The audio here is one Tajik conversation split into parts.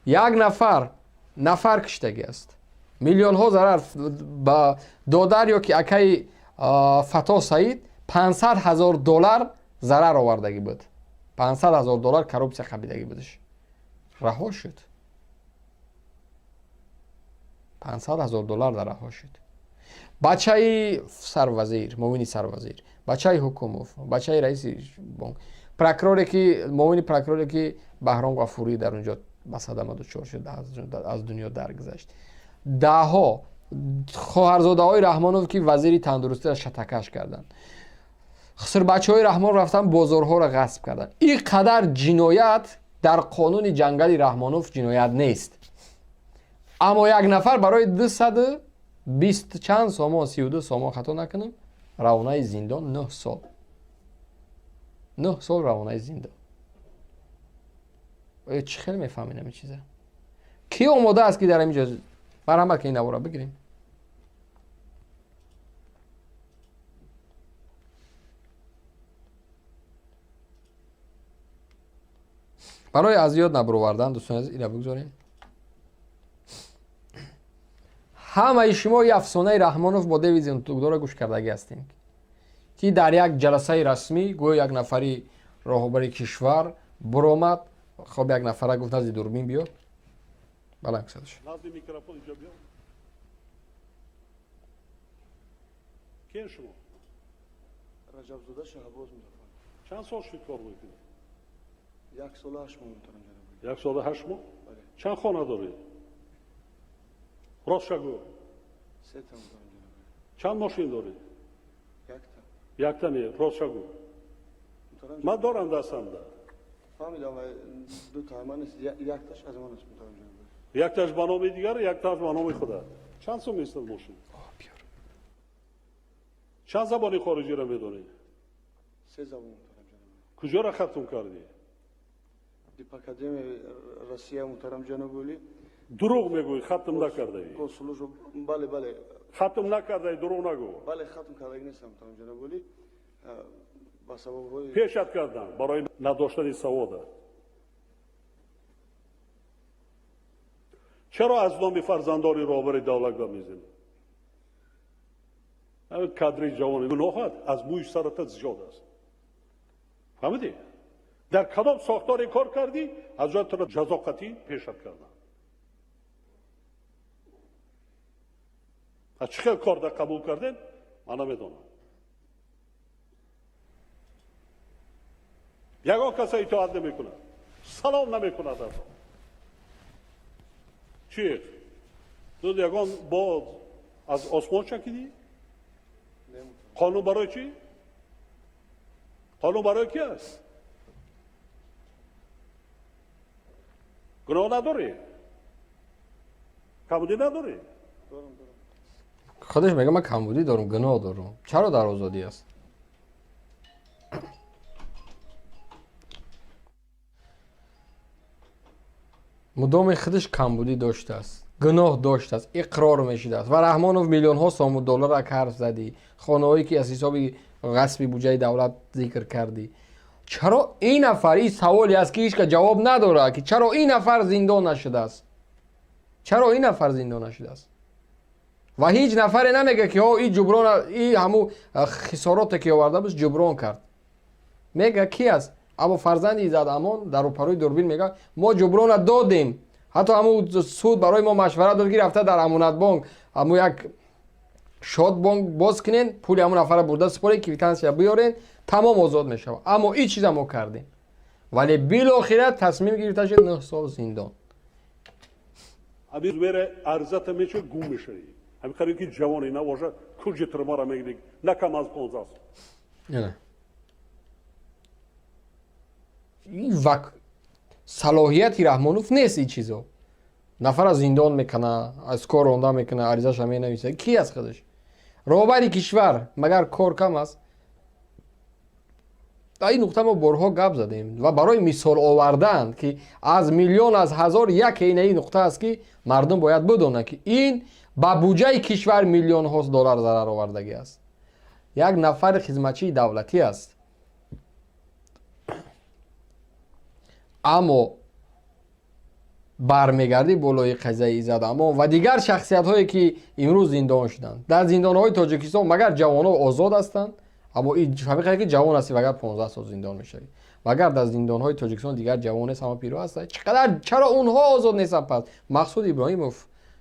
Як нафар киштагӣ аст, миллионҳо зарар ба додар ё ки акаи Фато Саид 500 000 доллар зарар овардагӣ буд, 500 000 доллар коррупсия қабидагӣ будаш, раҳо шуд. 500 000 доллар дар раҳо шуд. Бачаи сарвазир, муовини сарвазир, бачаи Ҳукумов, бачаи раиси бонк, прокуроре ки муовини прокуроре ки Баҳром Ғафурӣ дар он ҷо ба садама дучор шуд, аз дунё даргузашт. Даҳҳо хоҳарзодаҳои Раҳмонов, ки вазири тандурустиро шатакаш карданд, хусурбачаҳои Раҳмон рафтан бозорҳоро ғасб карданд. Ин қадар ҷиноят дар қонуни ҷангали Раҳмонов ҷиноят нест, аммо як нафар барои 220 чанд сомон, 32 сомон, хато накунам, равонаи зиндон 9 сол, 9 сол равонаи зиндон. Чӣ хел мефаҳмед ҳамин чиза? Кӣ омода аст, ки дар ҳамин ҷо марҳамат, ки ин навора бигирем? Барои аз ёд набуровардан, дӯстони азиз, ира бигзорем. Ҳамаи шумо и афсонаи Раҳмонов бо деви зинтугдорро гӯш кардагӣ ҳастем, ки дар як ҷаласаи расмӣ гӯё як нафари роҳбари кишвар буромад. Хоб, як нафара гуфт: «Назди дурбин биё, баланд ксадаш». Назди микрофон инҷо биё. Кien шумо? Раҷабзода Шаҳбоз Музаффар. Чанд сол шуд кор мекунед? 1 сола 8 моҳ, муҳтарам ҷаноб. 1 сола 8 моҳ? Бале. Чанд хона доред? Ростша гӯ. Сета, муҳтарам ҷаноб. Чанд мошин доред? Якта. Якта не, ростша гӯ. Муҳтарам. Ман дорам дастамда. Фаҳмидам, ду ман аст, якташ аз ман аст, муҳтарам ҷаноб. Якташ ба номи дигар, якташ ба номи худат. Чанд сум местад мошин? Чанд забони хориҷиро медонӣ? Се забон, муҳтарам ҷаноб. Куҷоро хатм кардӣ? Дипакадемияи Россия, муҳтарам ҷаноби олӣ. Дурӯғ мегӯӣ, хатм накардаӣ. Госслужба, бале, бале. Хатм накардаӣ, дурӯғ нагӯ. Бале, хатм кардагӣ нестам, муҳтарам ҷаноби олӣ, ба сабабҳои Пешат кардам барои надоштани савода. Чаро аз номи фарзандони роҳбари давлат гап мезанӣ? Кадри ҷавони гуноҳат аз мӯи сарата зиёд аст, фаҳмидӣ? Дар кадом сохторе кор кардӣ, аз ҷоя туро ҷазо қатъӣ пешат кардам. Аз чӣ хел кор дар қабул кардем, ман намедонам. Ягон каса итоат намекунад, салом намекунад. Аз чи ту ягон бо аз осмон чакидӣ? Қонун барои чӣ? Қонун барои ки аст? Гуноҳ надорӣ, камбудӣ надорӣ. Худаш мега: «Ман камбудӣ дорам, гуноҳ дорам». Чаро дар озодӣ аст? Мудоме худаш камбудӣ доштааст, гуноҳ доштааст, иқрор мешудааст. Ва Раҳмонов миллионҳо сому долларро карф задӣ, хонаҳое ки аз ҳисоби ғасби буҷаи давлат зикр кардӣ. Чаро ин нафар, ин саволе аст, ки ҳеч кас ҷавоб надорад, ки чаро ин нафар зиндон нашудааст? Чаро ин нафар зиндон нашудааст? Ва ҳеҷ нафаре намега, ки ҳо, и ҷуброн, и ҳаму хисороте ки оварда буд, ҷуброн кард. Мега ки аст? Аммо фарзанди Иззат Амон дар рӯпарӯи дурбин мега: «Мо ҷуброна додем, ҳатто ҳаму суд барои мо машварат дод, ки рафта дар Амонатбонк ҳаму як счёт бонк боз кунен, пули ҳамун нафара бурда супорен, квитансия биёрен, тамом, озод мешавад». Аммо ин чиза мо кардем, вале билохира тасмим гирифта шуд 9 сол зиндон. Ҳамин мере арзата меча, гум мешавӣ. Ҳамин қариб ки ҷавоне набоша, куҷи тирмара мегирӣ, на кам аз 15 сол. Ва салоҳияти Раҳмонов нест ин чизо. Нафара зиндон мекуна, аз кор ронда мекуна, аризаша менависа. Ки аст худаш? Роҳбари кишвар. Магар кор кам аст? Дар ин нуқта мо борҳо гап задем ва барои мисол овардан, ки аз миллион, аз ҳазор яке ин нуқта аст, ки мардум бояд бидонанд, ки ин ба буҷаи кишвар миллионҳо доллар зарар овардагӣ аст. Як нафари хизматчии давлатӣ аст, аммо Бармегардӣ болои қазияи Иззат Амон ва дигар шахсиятҳое ки имрӯз зиндон шуданд. Дар зиндонҳои Тоҷикистон магар ҷавонҳо озод ҳастанд? Аммо ҳамиқадр ки ҷавон ҳастӣ, вагар 15 сол зиндон мешавӣ. Вагар дар зиндонҳои Тоҷикистон дигар ҷавон нест, ҳама пиро ҳастанд. Чақадар чаро онҳо озод нестанд пас? Мақсуд Иброҳимов,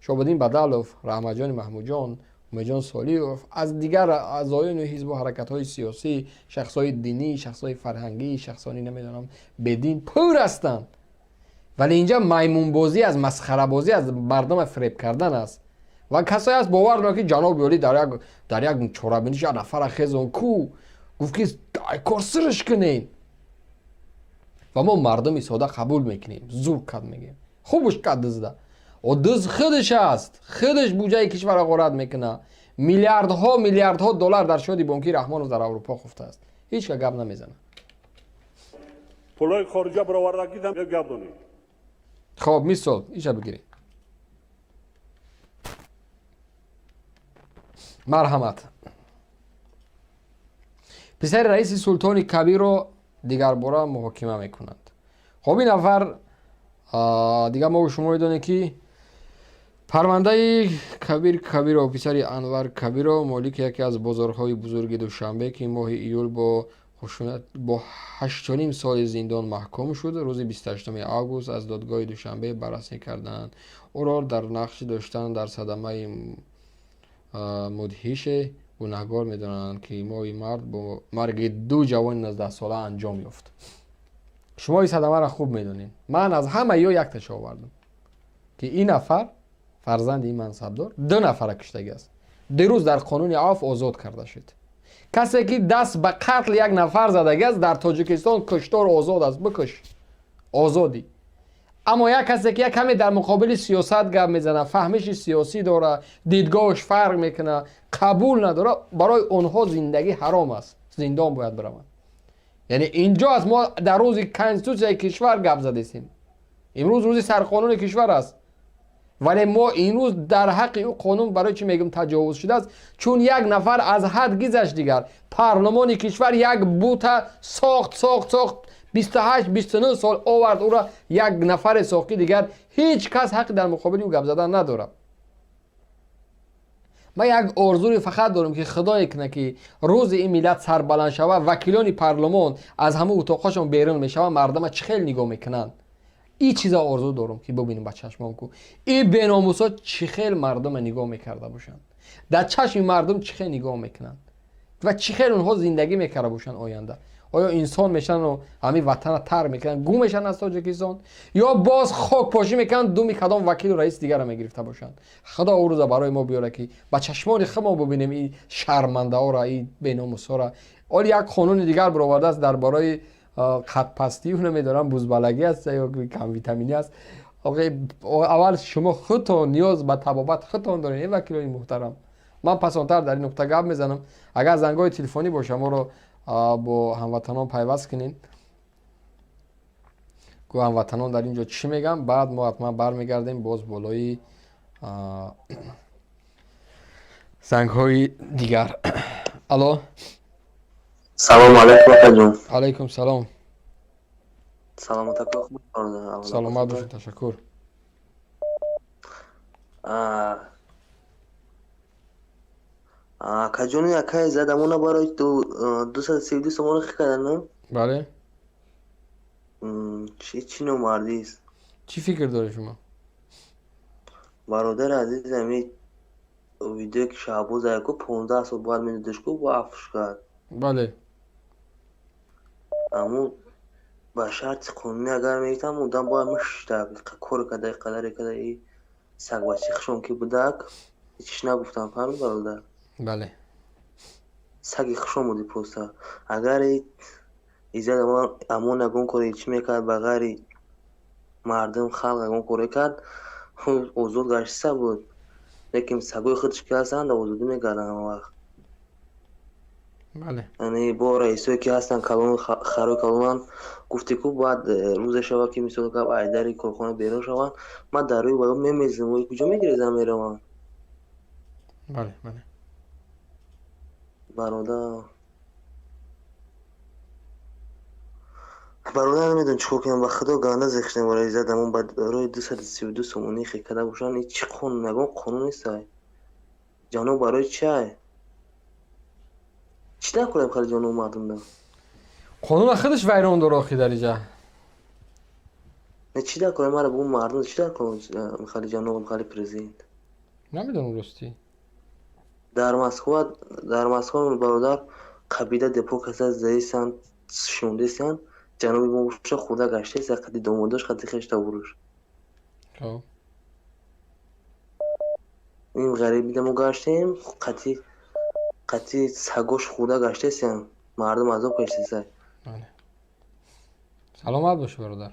Шобиддин Бадалов, Раҳматҷон Маҳмудҷон, Умедҷон Солиев аз дигар аъзоёни ҳизбу ҳаракатҳои сиёсӣ, шахсҳои динӣ, шахсҳои фарҳангӣ, шахсони намедонам бедин пур ҳастанд. Вале инҷа маймунбозӣ аз масхарабозӣ аз мардум фиреб кардан аст. Ва касое аст бовар доранд ки ҷаноби олӣ дар як чорабиниш як нафара хезон ку гуфт ки кор сирш кунед. Ва мо мардуми сода қабул мекунем, зур кад мегӯем. Хубш кад дизда. О диз худаш аст, худаш буҷаи кишварро ғорат мекунад. Миллиардҳо миллиардҳо доллар дар шоди бонкии Раҳмонов дар Аврупо хуфтааст. Ҳеҷ ка гап намезанад. Пулҳои хориҷа баровардагӣ гап донед. Хоб, мисол, иша бигиред. Марҳамат. Писари раиси Султони Кабирро дигарбора муҳокима мекунанд. Хоб, ин нафар дигар мо шумо медонем ки парвандаи Кабир Кабиров, писари Анвар Кабиров, молики яке аз бозорҳои бузурги Душанбе, ки моҳи июл бо хушунат бо 8,5 соли зиндон маҳкум шуд, рӯзи 28 август аз додгоҳи Душанбе баррасӣ карданд. Ӯро дар нақш доштан дар садамаи мудҳише гунаҳгор медонанд, ки моҳи март бо марги ду ҷавони 19-сола анҷом ёфт. Шумо ин садамаро хуб медонед. Ман аз ҳамаи ё якташа овардам, ки ин нафар фарзанди ин мансабдор ду нафара куштагӣ аст. Дирӯз дар қонуни афв озод карда шуд. Касе ки даст ба қатл як нафар задагӣ аст, дар Тоҷикистон куштор озод аст, бикуш, озодӣ. Аммо як касе ки як каме дар муқобили сиёсат гап мезанад, фаҳмиши сиёсӣ дорад, дидгоҳаш фарқ мекунад, қабул надорад, барои онҳо зиндагӣ ҳаром аст, зиндон бояд бираванд. Яъне инҷо аст, мо дар рӯзи конститутсияи кишвар гап задесем. Имрӯз рӯзи сарқонуни кишвар аст. Вале мо имрӯз дар ҳаққи ӯ қонун барои чӣ мегӯм таҷовуз шудааст? Чун як нафар аз ҳад гизашт дигар. Парлумони кишвар як бута сохт, сохт, сохт, 28, 29 сол овард ӯро як нафаре сохт, ки дигар ҳеҷ кас ҳаққи дар муқобили ӯ гап задан надорад. Ман як орзуи фақат дорам, ки худое кунад, ки рӯзи ин миллат сарбаланд шавад, вакилони парлумон аз ҳамун утоқҳошон берун мешаванд, мардума чӣ хел нигоҳ мекунанд. Ин чиза орзу дорам, ки бубинем ба чашмон ку ин беномусҳо чӣ хел мардума нигоҳ мекарда бошанд, дар чашми мардум чӣ хел нигоҳ мекунанд ва чӣ хел онҳо зиндагӣ мекарда бошанд оянда. Оё инсон мешаванд, ҳамин ватана тар мекунанд, гум мешаванд аз Тоҷикистон, ё боз хокпошӣ мекунанд, думи кадом вакилу раиси дигарро мегирифта бошанд. Худо ӯ рӯза барои мо биёрад, ки ба чашмони худмон бубинем ин шармандаҳоро, ин беномусҳоро. Оли як қонуни дигар баровардааст дар бораи қадпастӣ, намедонам бузбалагӣ аст ё камвитаминӣ аст. Аввал шумо худтон ниёз ба табобат худтон доред, эй вакилони муҳтарам. Ман пасонтар дар ин нуқта гап мезанам. Агар зангҳои телефонӣ боша, моро бо ҳамватанон пайваст кунед. Гӯ ҳамватанон дар ин ҷо чӣ мегӯянд, баъд мо ҳатман бармегардем боз болои зангҳои дигар. Алло. Салому алайкум, акаҷон. Алайкум салом. Саломат ака, хуб? Саломат бошед, ташаккур. Акаҷони, акай задамона барои 232 сомона хи кардан? Бале. Чӣ номардист? Чӣ фикр доред шумо? Бародари азиз, ами видеое ки Шаҳбоз аяко 15 сол бояд медодаш ку, бо афш кард. Бале. Аммо ба шарти қонунӣ агар мегирифтам, одам бояд мешишта, кор карда, қадаре карда, и сагбачи хушон ки будак, ҳечиш нагуфтам, фаҳмид, бародар? Бале. Саги хушон буди просто. Агар Иззат Амон ягон коре чӣ мекард, ба ғайри мардум, халқ ягон коре кард, озод гаштиса буд. Лекин сагои худаш ки ҳастанд, озодӣ мекарданд он вақт. Бале. Яъне бо раисое ки ҳастанд, калон харои калонанд, гуфти ку бояд рӯзе шавад, ки мисол гап айдари корхона берун шаванд, ман дар рӯи ваё мемезам, куҷо мегирезам, меравам. Бале, бале. Бародар, Бародар, намедонам чӣ кор кунам, ба худо, ганда зиқ шудем. Барои Иззат Амон барои 232 сомонӣ хе карда бошанд, ин чӣ қонун? Ягон қонун нестай. Ҷаноб, барои чиай? Чӣ накунем хали ҷаноб мардумда? Қонуна худаш вайрон дора охи дар иҷа. Не, чӣ дар мара бу мардум, чӣ дар кор хали ҷаноб, хали президент? Намедонам, ростӣ. Дар Москва, бародар, қабида депо каса заисанд, шундесанд. Ҷаноби мо боша, хурда гаштеса, қади домодош, қади хешта буруш. Хоб. Ин ғарибида мо гаштем, қати сагош хурда гаштесям, мардум азоб каштеса. Бале, саломат бошӣ, бародар.